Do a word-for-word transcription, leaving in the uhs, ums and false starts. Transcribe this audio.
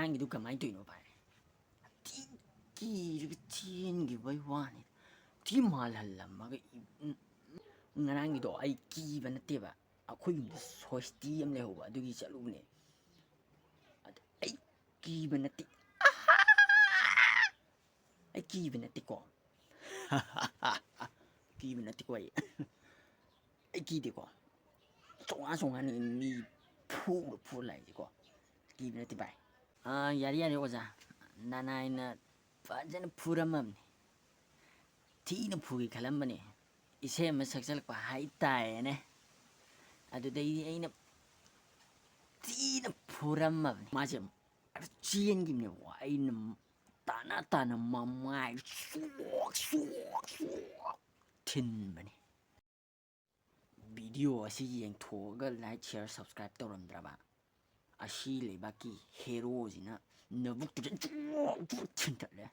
ꯅꯪꯒꯤꯗꯨ ꯀꯃꯥꯏꯅ ꯇꯧꯔꯤꯅꯣ ꯚꯥꯏ? ꯊꯤ ꯀꯤꯔꯒ ꯆꯦꯟꯈꯤꯕꯩ ꯋꯥꯅꯤ꯫ ꯊꯤ ꯃꯥꯜꯍꯜꯂꯝꯃꯒ ꯏ-, ꯎꯝ, ꯎꯝ, ꯉꯔꯥꯡꯒꯤꯗꯣ ꯑꯩ ꯀꯤꯕ ꯅꯠꯇꯦꯕ, ꯑꯩꯈꯣꯏ ꯌꯨꯝꯗ ꯁꯣꯁꯇꯤ ꯑꯃ ꯂꯩꯍꯧꯕ, ꯑꯗꯨꯒꯤ ꯆꯠꯂꯨꯕꯅꯦ꯫ ꯑꯗ ꯑꯩ ꯀꯤꯕ ꯅꯠꯇꯦ꯫ ꯑꯩ ꯀꯤꯕ ꯅꯠꯇꯦꯀꯣ꯫ ꯀꯤꯕ ꯅꯠꯇꯦꯀꯣ ꯑꯩ꯫ ꯑꯩ ꯀꯤꯗꯦꯀꯣ꯫ ꯆꯣꯡꯉꯥ ꯆꯣꯡꯉꯥꯅꯤ ꯃꯤ ꯐꯨꯔ ꯐꯨꯔ ꯂꯥꯛꯏꯁꯦꯀꯣ꯫ ꯀꯤꯕ ꯅꯠꯇꯦ ꯚꯥꯏ꯫ ꯑꯥ, ꯌꯥꯔꯦ, ꯌꯥꯔꯦ ꯑꯣꯖꯥ꯫ ꯅꯅꯥꯏꯅ ꯐꯖꯅ ꯐꯨꯔꯝꯃꯕꯅꯤ꯫ ꯊꯤꯅ ꯐꯨꯒꯦ ꯈꯜꯂꯝꯕꯅꯤ꯫ ꯏꯁꯩ ꯑꯃ ꯁꯛꯆꯜꯂꯛꯄ ꯍꯥꯏꯇꯥꯔꯦꯅꯦ꯫ ꯑꯗꯨꯗꯩꯗꯤ ꯑꯩꯅ ꯊꯤꯅ ꯐꯨꯔꯝꯃꯕꯅꯤ꯫ ꯃꯥꯁꯦ ꯑꯗꯨ ꯆꯦꯟꯈꯤꯕꯅꯦꯕꯀꯣ꯫ ꯑꯩꯅ ꯇꯥꯅ ꯇꯥꯅ ꯃꯃꯥꯏ ꯁꯣꯛ ꯁꯣꯛ ꯁꯣꯛ ꯊꯤꯟꯕꯅꯤ꯫ ꯚꯤꯗꯤꯑꯣ ꯑꯁꯤ ꯌꯦꯡꯊꯣꯛꯑꯒ like, share, subscribe ꯇꯧꯔꯝꯗ꯭ꯔꯕ? ꯑꯁꯤ ꯂꯩꯕꯥꯛꯀꯤ ꯍꯦꯔꯣꯁꯤꯅ ꯅꯕꯨꯛꯇꯨꯗ ꯖꯣꯛ ꯖꯣꯛ ꯊꯤꯟꯇꯠꯂꯦ꯫